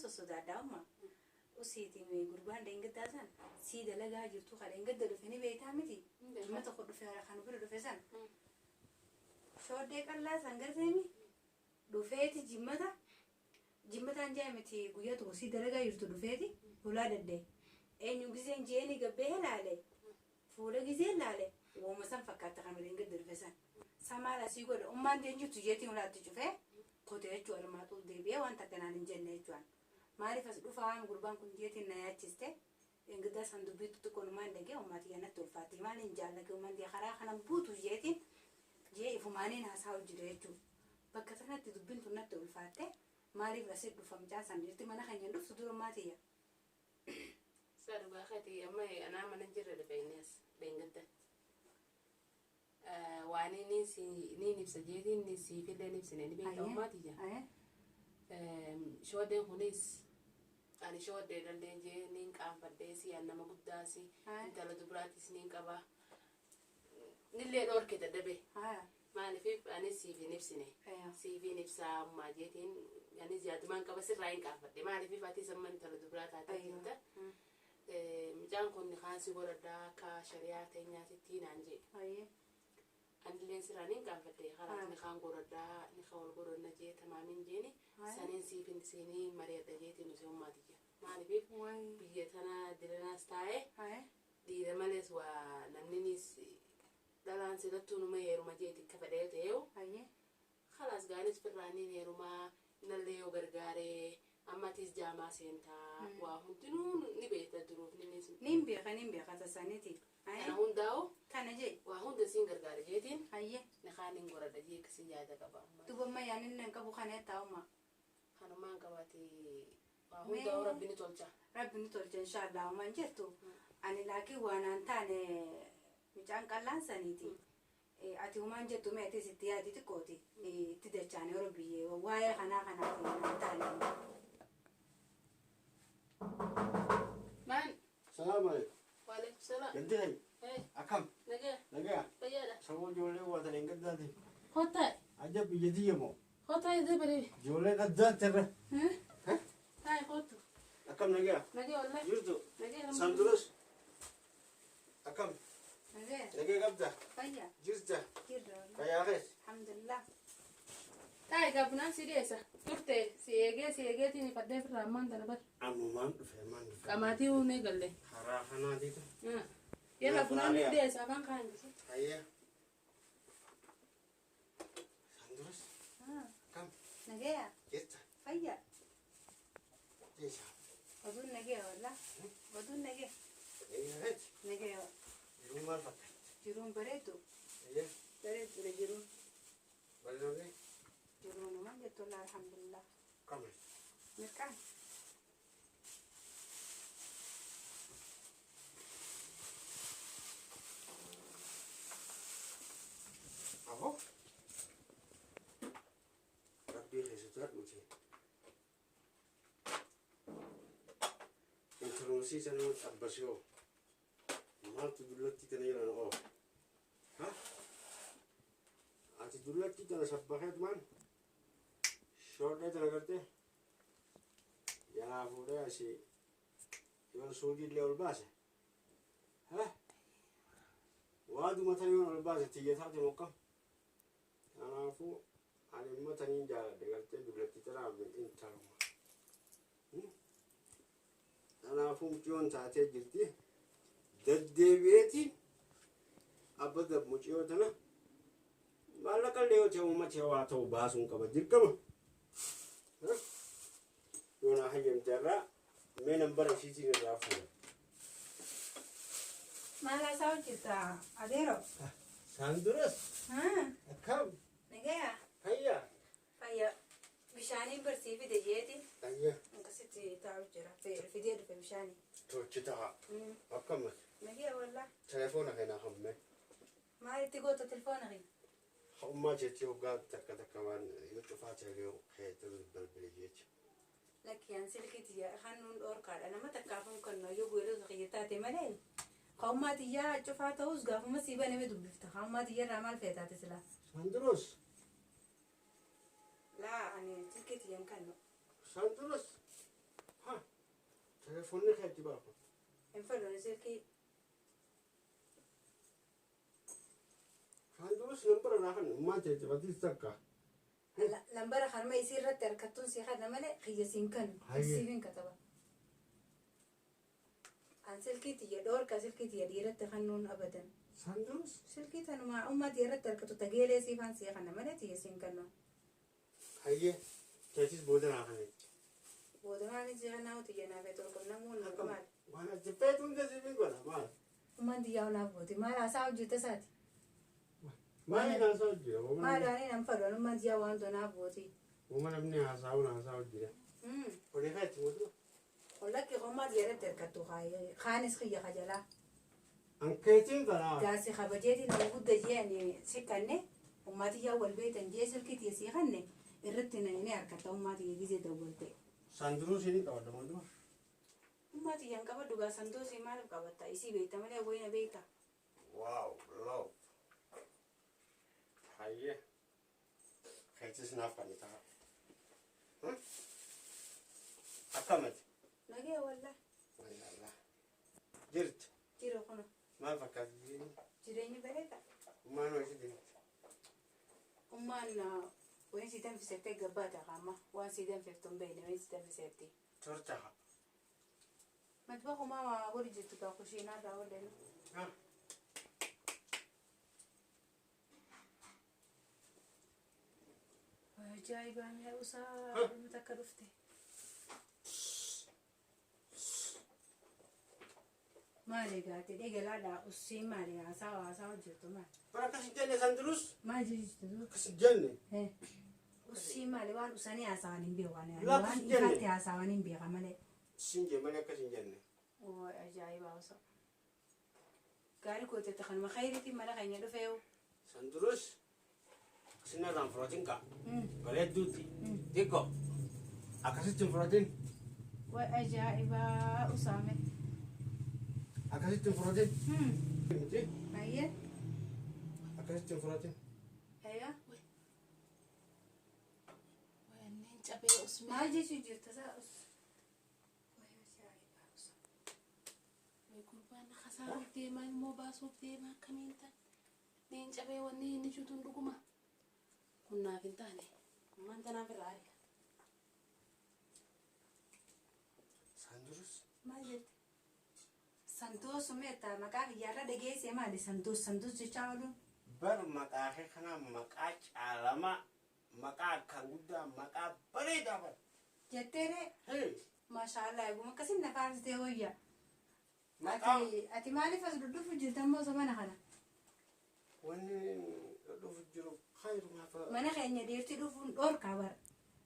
Sossodaadha amma. Usiiti gurbaan dheengaddaa san sii dalagaa jirtu kan dheengadda dhufe ni beektaa miti. Dhimma tokko dhufe kan bira dhufe san. Shooddee qallaa san garteemi dhufeeti jimmata jimmataan jaa miti guyyaa tokko sii dalagaa jirtu dhufeeti hulaa daddee. Eenyu gizeen jeeni gabbee laale fuula gizeen laale wooma san fakkaata kan dheengadda dhufe san. Samaal asii godha ummaan teen jirtu jeetiin hulaatti cufee kote jechuudha armaatu deebi'ee waan takka naan hin jenne jechuudha. Maaliif as dhufaan gurbaan kun jeetiin na yaachiste dheengaddaa san dubbii xixiqqoonumaan dhagee ummaati natti ulfaatti maaliin jaallake ummaan karaa kanan buutu jeetiin jee ifumaaniin haasa'u jira jechuudha. Bakka sanatti dubbiin tun natti ulfaatte maaliif asii dhufa mucaan san jirti mana keenya dhuftu dura maatiyya. Isaa dhugaa keeti amma anaa mana jirre dhufe inni as dheengadda. Waan inni niin ibsa jeetiin siifillee ni ibsine ni beekta ummaatiyya. Shooddeen kunis ani shooddee dhalleen jee niin qaanfadhee si an nama guddaas intala dubraatis niin qaba. Nillee dhoorke dadhabe. Maaliif anis siif hin ibsine. Siif hin ibsaa ammaa jeetiin anis yaadumaan qaba sirraa hin qaanfadhe. Maaliif atis amma intala dubraa taatee jirta. Mucaan kun kaan si godhadhaa akka shari'aa teenyaatitti naan jee. Anilleen sirraa niin qaanfadhe karaa ni kaan godhadhaa ni kaan wal godhanna jee tamaamin jeeni saniin siif hin siinii mari'adha jeetiin nuti ummaatiyya. Maaliif biyya tana diranaas taa'ee dhiira malees waa namninis dhalaan silattuu numa heeruma jeeti akka fedhee ta'eewu. Khalaas gaanis firraaniin heerumaa nallee yoo gargaaree ammatis jaamaa seentaa waa hundinuu ni beekta duruuf ninis. Niin beeka niin beeka tasaaniiti. Kana hundaa'u Kana jee. waa hunda siin gargaara jeetiin Hayyee. ni kaan hin godhadha jee akkasii yaada qaba. Duuba amma yaadni nan qabu kana taa'uma. Kanumaan qabaate waa hundaa'u rabbi ni tolcha. Rabbi ni tolcha inshaallah uumaan jirtu. Ani laakiin waan aan taane mucaan qallaan saniiti. Ati uumaan jettu mee atis itti yaadi xiqqooti. Itti dachaane yeroo biyyee waa'ee kanaa kanaaf waan taane. Maan. Salaam alaikum. Waalaikum salaam. Gandi hay. Akkam. Nagaya. Nagaya. Fayyaadha. Saboo ijoollee waatan hin gaddaati. Kottaa. Ajab biyya tiyya moo. Kottaa idee baree. Ijoolleen addaatti irra. Taa'e kottu. Akkam nagaya. Nagaya wallahi. Jirtu. Nagaya. Sanduras. Akkam. Nagaya. Nagaya qabda. Fayyaa. Jirta. Jirra wallahi. Fayyaa kees. Alhamdulillah. Taa'e gaabunaan si dhiyeessa. Turte si eegee si eegeetiin fadhee firraa ammaan tana bar. Ammumaan dhufe ammaan dhufe. Qamaatii uumee galle. Karaa kanaatiitu. Yalla bunaan ni dhiyeessa afaan kaan gise. Fayyaa. Sanduras. Akkam. Nagaya. Jirta. Fayyaa. Jecha. Oduun nagaya wallah. Oduun nagaya. Nagaya keeti. Nagaya. Jiruun maal fakkaatti? Jiruun bareedu. Fayyaa. Bareedu jiruun. Bal'oonee. Jiruun uumaan jettu wallah alhamdulillah. Akkam. Mirqaan. Aho. Rabbii keessatti hadhuuti. Intaluusii sana xabbasee hoo. Maaltu dullatti tana jiran oo. Ha? Ati dullatti tana sabbakeetumaan shoodhee tana gartee jalaa fuudhee asii yoon suujiillee ol baase. Ha? Waaduma tana yoon ol baase tiyya taate mokkam. Kanaafuu ani immoo taniin jaaladhe gartee dullatti tanaaf intaluma. Kanaafuu mucayyoon taatee jirti. Deddeebi'eetiin abba mucayyoo tana maallaqa illee yoo ta'e uummata waa ta'u baasuun qaba dirqama. Yoo naa hayyamte irraa mee nambara ishiitiin irraa fuudha. Maal haasaa hojjetta adeero? Saan duras akkam Nagaya. fayyaa. Fayyaa. Bishaaniin barsii fide jeeti. Fayyaa. Akkasitti taa'u jira. Fidee dhufe bishaanii. Tochi ta'a. Akkam Nagaya wallah. telefoona kana hamme. Maalitti goota telefoona kiyya? Ummaa jechi hoggaa takka takka waan yoo cufaa ta'e keetu balbali jecha. Lakkiyaan silkii tiyya hannuun dhoorkaadha. Nama takkaafuun kan yoo goolota kiyya taate malee. Kaummaa tiyyaa cufaa ta'us gaafuma sii baname dubbifta. Kaummaa tiyya irraa maal fe'e taate silaa? Sanduros. Laa ani silkii tiyyan kannu. Sanduros. Telefoonni keetti baafa. Hin fedhu silkii. Kan durus nambara naa kan ummaan teetti batiis takka. Lambara kanuma isii irratti harkattuun si kana malee xiyya siin kennu. Hayyee. Siif hin kataba. An silkii tiyya dhoorka silkii tiyya dhiiratti kennuun abadan. San durus Silkii tanumaa ummaa tiyya irratti harkattu tageelee siifaan si kana malee tiyya siin kennu. Hayyee teetis booda naa kanetti. Booda si kanaa tiyya naaf tolqonnamuun maal? Waan ati feetu hunda siif hin godha maal? Ummaan tiyyaa naaf gooti maal haasaa hojjeta isaati? Maali haasaa jira? Maal ani nan fadhu ummaan tiyyaa waan tonaaf gooti. Uuma namni haasa'uun haasa'u jira. Olii keetti mootummaa. Lakki ummaa tiyya irratti harkattu kaanis xiyya kajalaa. Ankeetiin kanaa. Gaasi kabajeetii nama gudda jee ani si kanne ummaa tiyyaa wal beektan jee silkii tiyya sii kanne irratti ni harkatta ummaa tiyya gizee dawwalte. San duruu siinii qabadha mootummaa. Ummaa tiyyaan qabadhu gaa sandoosii maaliif qabatta? Isii beekta malee wayina beekta. Wow, love. Hayyee. Keetis naaf kan ta'a. Akkamati? Nagee wallaa. Wallaallah. Jirti. Jira kuna. Maal fakkaata jireenyi? Jireenyi bareeda. Ummaan hojii deemti. Ummaan wayin sii danfisettee gabbaata qaama waan sii danfiftu hin beekne wayin sii danfisetti. Torta haa. Matbaxumaa waa godhi jirtu gaa kushiinaarraa oolleen. Ajaa'ibaa mi'a usaa dhumata akka dhufte. Maali gaate dheegalaadhaa ussii maali haasaa haasaa hojjettu maali? Bara akkas hin jenne san durus Maal jechuudha? akkas hin jenne. Ussii maali waan usanii haasa'an hin beekan. Lakki Waan hin jenne. ifaatti haasa'an hin beekan malee. Sin jee malee akkas hin jenne. Waay ajaa'ibaa osoo. Gaarii gootetti kanuma khayriitiin mana keenya dhufeewu. San durus sinarraan fudhatin kaa. Bareedduutti. Xiqqoo. Akkasitti hin fudhatin. Waay ajaa'ibaa usaame. Akkasitti hin fudhatin. Miti. Ayyee. Akkasitti hin fudhatin. Ayyaa. Wanneen cabee usmee. Maal jechuu jirta saa us. Waay ajaa'ibaa usaa. Way gurbaan kasaaruuf deemaa immoo baasuuf deemaa akkamiin ta'an. Neen cabee wanni inni juutuun dhuguma. Kun naaf hin taane. Ammaan tanaaf irraa ari'a. San durus. Maal jette? Santoos meetta maqaa kiyyaarra dhageessee maali santoos santoos jechaa ooluun? Bar maqaa kee kanaa maqaa caalamaa maqaa akkaan guddaa maqaa bareedaa bar. Jetteere Hey. maashaallah eeguma akkasin na faarsitee wayya. Maqaa Ati maaliif as dhudhufu jirta immoo osoo mana kana? wanni dhufu jiru khayrumaa fa'a. Mana keenya dhiirti dhufuun dhoorkaa bara.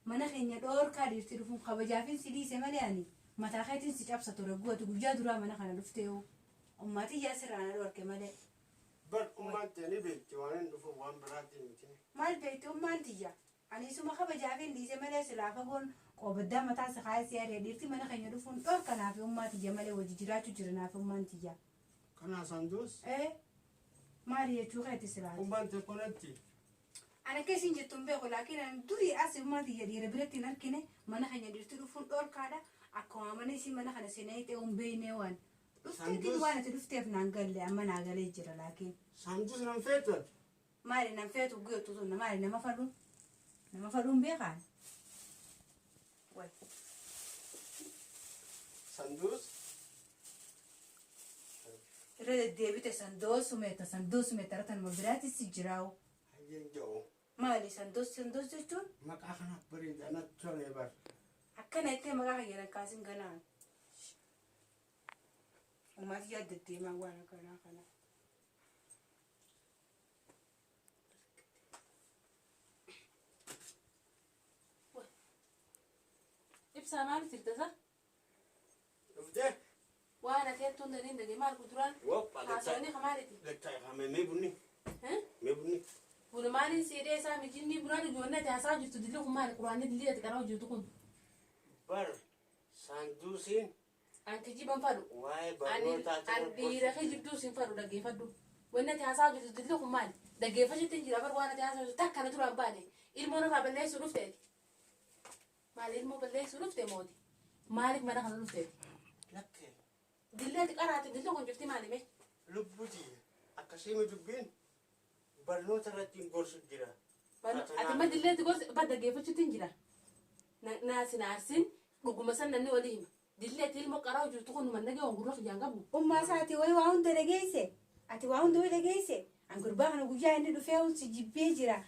Mana keenya dhoorkaa dhiirti dhufuun kabajaafin si dhiise malee ani mataa keetiin si cabsa ture guutu guyyaa duraa mana kana dhuftee hoo. Ummaatii yaa sirraa na dhoorke malee. Bar ummaan ta'e ni beekti waan hin dhufu waan biraatiin miti. Maal beekti ummaan tiyya? Ani isuma kabajaafin dhiise malee silaa fagoon qoobaddaa mataa si kaayee si ari'e dhiirti mana keenya dhufuun dhoorka naafi ummaa tiyya malee wajji jiraachuu jira naafi ummaan tiyya. Kanaa san durus. Ee maali jechuu keeti silaati? Ummaan ta'e konatti. Ani akka isin jettu hin beeku laakiin ani durii as ummaa tiyya dhiira biratti hin argine mana keenya dhiirti dhufuun dhoorkaadha. Akkuma mana isii mana kana seenee ta'e hin beekne waan. Dhufteetiin waan ati dhufteef naan galle amma naa galee jira laakiin. San durus nan feetu ati. Maali nan feetu geettu tun maali nama fadhuun? Nama fadhuun beekaan? Way. San durus. Irra deddeebite sandoos meetta sandoos meetta irra tanuma biraatis si jiraawu. Hayyeen jedhu. Maali sandoos sandoos jechuun? Maqaa kana bareedaa natti tolee bar. Akkana itti maqaa kiyya kaasin ganaan. Uummati yaadda deemaa waan akkanaa kana. Ibsaa maal jirta sa? Dhuftee? Waan ati jettuun daniin dhagee maal kuduraan? Woppa Haasawni kamaaliiti? Gattaa kaame mee bunni? Mee bunni? Buna maaliin siidhee isaa mijinni bunaan ijoollee ati haasaa jirtu dilli kun maali? Quraanni dilli ati qaraa jirtu kun. Bar saanduusiin An kijiban fadhu. waa'ee Ani barnootaa an dhiira kijibduu sin fadhu dhaggeeffadhu. Wanni ati haasaa jirtu dilli kun maali? Dhaggeeffachuutti hin jira bar waan ati haasaa jirtu takka na duraan baane. Ilmoo irraa balleessuu dhufteeti. Maali ilmoo balleessuu dhufte mooti? Maaliif mana kana dhufteeti? Dilleeti qaraate dillee kun cufti maali mee? Lubbuti akkasii dubbiin barnoota irratti hin gorsu jira. Ati ma dilleeti gorsi badda geeffachuutti hin jira. Naa sin aarsin dhuguma san namni walii hima. Dilleeti ilmoo qaraa jirtu kun mannagee waan gurra kiyyaan qabu. Ummaa isaati wayi waa hunda dhageesse. Ati waa hunda wayi dhageesse. An gurbaa kana guyyaa inni dhufee si jibbee jira.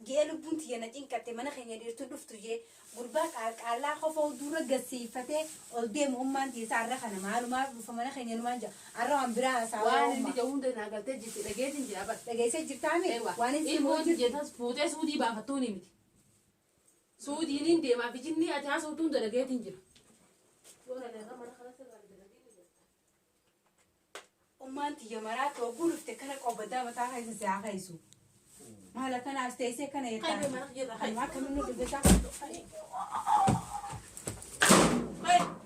Jee lubbuun tiyya na cinqatte, mana keenya dhiirtuu dhuftu jee gurbaa qaallaa qofa dura gasiifatee ol deemu. Ummaan tiyya isaa arra kana maalumaaf dhufa mana keenya numaan jira. Arra waan biraa haasawaa. Waan inni jedhu hunda naa galtee jirti, dhageetiin jira bara. Dhageessee jirtaami? Waan inni Ilmoon tiyya fuutee suudii baafattuu ni miti. Suudiiniin deemaa fi jinni ati haasawtu hunda dhageetiin jira. Ummaan tiyya maraatti hogguu dhufte kana qobadaa mataa keessa si haa kaayisu. Maal akkana as teessee kana Qaybee jettaa? Mana jirra. Kanuma akkamiin nu dhufe? Qaybe.